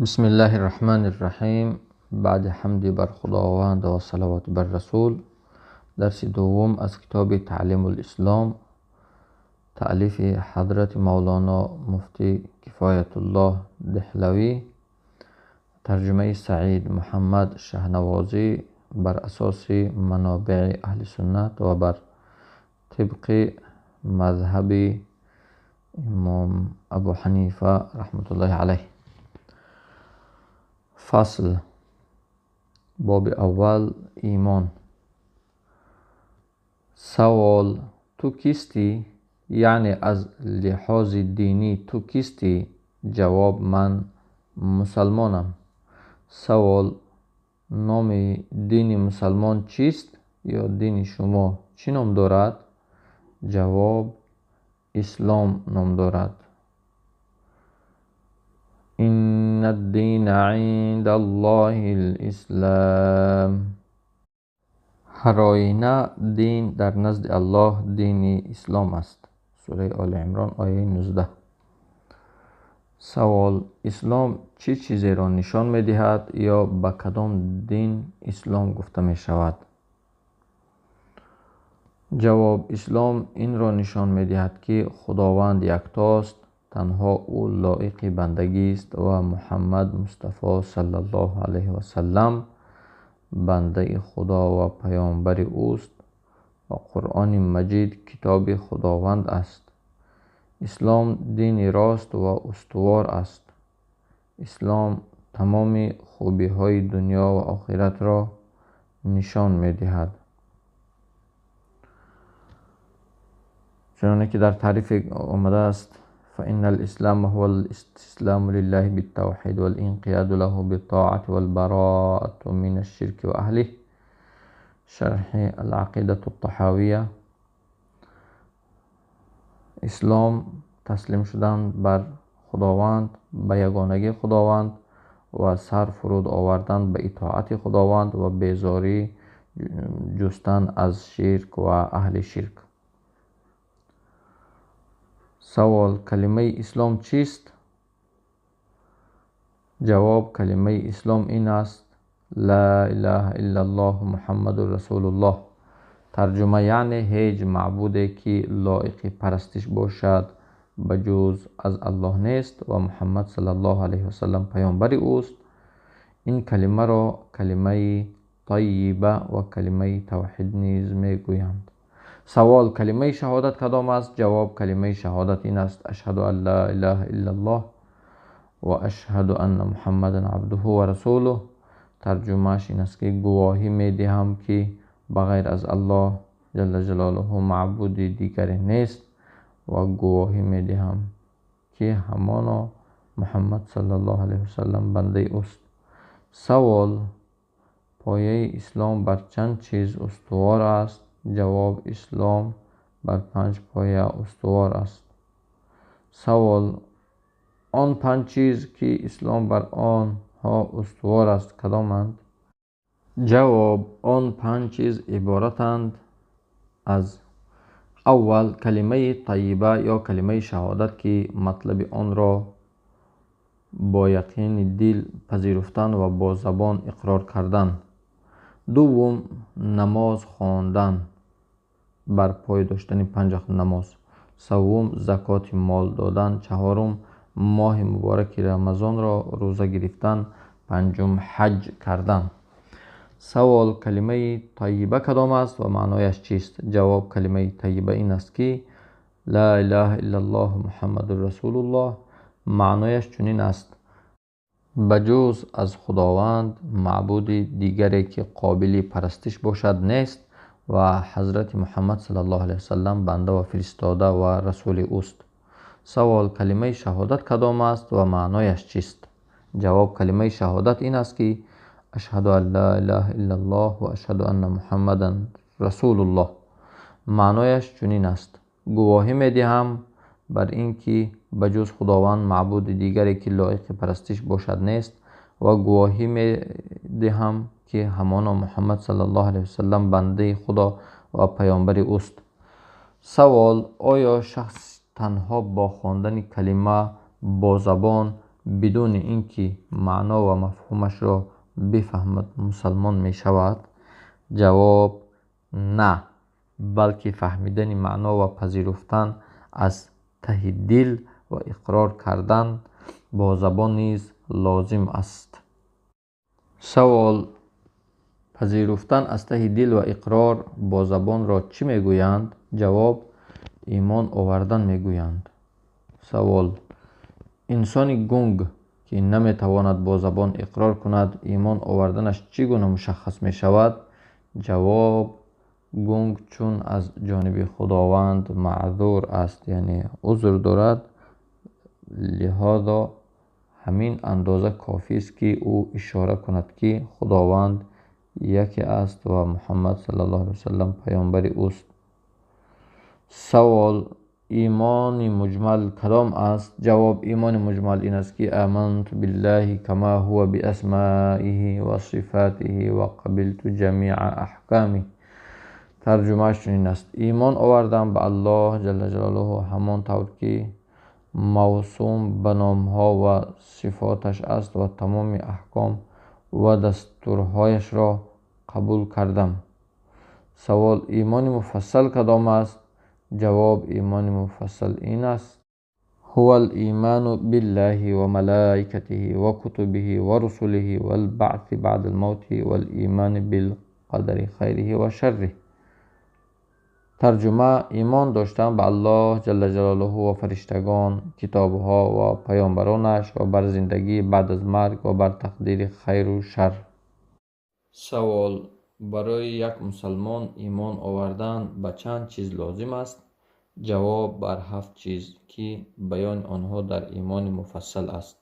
بسم الله الرحمن الرحیم. بعد حمد بر خداوند و صلوات بر رسول، درس دوم از کتاب تعلیم الاسلام تألیف حضرت مولانا مفتی کفایت الله دهلوی، ترجمه سعید محمد شهنوازی بر اساس منابع اهل سنت و بر طبق مذهب امام ابو حنیفه رحمت الله علیه. فصل باب اول: ایمان. سوال: تو کیستی؟ یعنی از لحاظ دینی تو کیستی؟ جواب: من مسلمانم. سوال: نام دین مسلمان چیست یا دین شما چی نام دارد؟ جواب: اسلام نام دارد. ان الدین عند الله الاسلام. هر آینه دین در نزد الله دین اسلام است. سوره آل عمران آیه 19. سوال: اسلام چه چیزی را نشان می‌دهد یا به کدام دین اسلام گفته می‌شود؟ جواب: اسلام این را نشان می‌دهد که خداوند یکتاست، تنها او لایق بندگی است و محمد مصطفی صلی الله علیه و سلم بنده خدا و پیامبر اوست و قرآن مجید کتاب خداوند است. اسلام دین راست و استوار است. اسلام تمام خوبی‌های دنیا و آخرت را نشان می‌دهد. چنانکه که در تعریف آمده است: فإن الإسلام هو الاستسلام لله بالتوحید والانقیاد له بالطاعة والبراءة من الشرك وأهله. شرح العقیدة الطحاویه. اسلام تسلیم شدن بر خداوند، به یگانگی خداوند و سر فرود آوردن به اطاعت خداوند و بیزاری جستن از شرک و اهل شرک. سوال: کلمه اسلام چیست؟ جواب: کلمه اسلام این است: لا اله الا الله محمد رسول الله. ترجمه: یعنی هیچ معبودی که لایق پرستش باشد بجز از الله نیست و محمد صلی الله علیه وسلم پیامبر اوست. این کلمه را کلمه طیبه و کلمه توحید نیز میگویند. سوال: کلمه شهادت کدام است؟ جواب: کلمه شهادت این است: اشهد ان لا اله الا الله و اشهد ان محمدا عبده و رسوله. ترجمهش این است که گواهی میدهم که بغیر از الله جل جلاله معبود دیگری نیست و گواهی میدهم که همانا محمد صلی الله علیه وسلم بنده اوست. سوال: پایه اسلام بر چند چیز استوار است؟ جواب: اسلام بر 5 پایه استوار است. سوال: آن 5 چیز که اسلام بر آنها استوار است کدامند؟ جواب: آن 5 چیز عبارتند از: اول، کلمه طیبه یا کلمه شهادت که مطلب آن را با یقین دل پذیرفتن و با زبان اقرار کردن. دوم، نماز خواندن، بر پای داشتن 5 وقت نماز. سوم، زکات مال دادن. چهارم، ماه مبارک رمضان را روزه گرفتن. پنجم، حج کردن. سوال: کلمه طیبه کدام است و معنایش چیست؟ جواب: کلمه طیبه این است که لا اله الا الله محمد رسول الله. معنایش چنین است: بجز از خداوند معبود دیگری که قابل پرستش باشد نیست و حضرت محمد صلی الله علیه وسلم بنده و فرستاده و رسول اوست. سوال: کلمه شهادت کدام است و معنایش چیست؟ جواب: کلمه شهادت این است که اشهد ان لا اله الا الله و اشهد ان محمدا رسول الله. معنایش چنین است: گواهی میدهم بر اینکه بجز خداوند معبود دیگری که لایق پرستش باشد نیست و گواهی میدهم که همانا محمد صلی الله علیه وسلم بنده خدا و پیامبر اوست. سوال: آیا شخص تنها با خواندن کلمه با زبان бидуни ин ки маъно ва мафҳумашро бифаҳмад мусалмон мешавад? Ҷавоб: на, балки фаҳмидани маъно ва пазируфтан аз таҳи дил ва иқрор кардан бо забон низ лозим аст. Савол: пазируфтан аз таҳи дил ва иқрор бо забонро чӣ мегӯянд? Ҷавоб: имон овардан мегӯянд. Савол: инсони гунг, ки наметавонад бо забон иқрор кунад, имон оварданаш чӣ гуна мушаххас мешавад? Ҷавоб: гунг чун аз ҷониби Худованд маъзур аст, яъне узр дорад, лиҳозо ҳамин андоза кофист, ки ӯ ишора кунад, ки Худованд яке аст ва Муҳаммад саллаллоҳу алайҳи васаллам паёмбари ӯст. Савол: имони муҷмал кадом аст? Ҷавоб: имони муҷмал ин аст, ки аманту биллаҳи кама ҳува биасмаиҳи ва сифатиҳи ва қабилту ҷамиа аҳкамиҳ. Тарҷумааш чунин аст: имон овардам ба Аллоҳ ҷалла ҷалолуҳу ҳамон тавр, ки мавсум ба номҳо ва сифоташ аст, ва тамоми аҳком ва дастурҳояшро қабул кардам. Савол: имони муфассал кадом аст? Ҷавоб: имони муфассал ин аст: ҳува ал-иману биллаҳи ва малаикатиҳи ва кутубиҳи ва русулиҳи вал-баъси баъда ал-мавти вал-имани билқадари хайриҳи ва шарриҳ. Тарҷума: имон доштан ба Аллоҳ ҷалла ҷалолуҳу ва фариштагон, китобҳо ва паёмбаронаш ва бар зиндагӣ баъд аз марг ва бар тақдири хайру шар. Савол: барои як мусалмон имон овардан ба чанд чиз лозим аст? Ҷавоб: бар 7 чиз, ки баёни онҳо дар имони муфассал аст.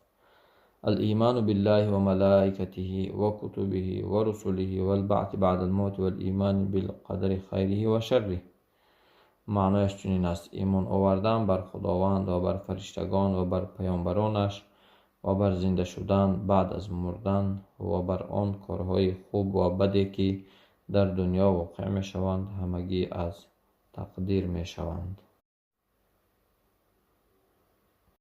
Ал-иману биллаҳи ва малаикатиҳи ва кутубиҳи ва русулиҳи вал-баъси баъда ал-мавти вал-имани билқадари хайриҳи ва шарриҳ. Маънояш чунин аст: имон овардан бар Худованд ва бар фариштагон ва бар паёмбаронаш ва бар зинда шудан баъд аз мурдан ва бар он корҳои хуб ва баде, ки дар дунё воқеъ мешаванд, ҳамагӣ аз тақдир мешаванд.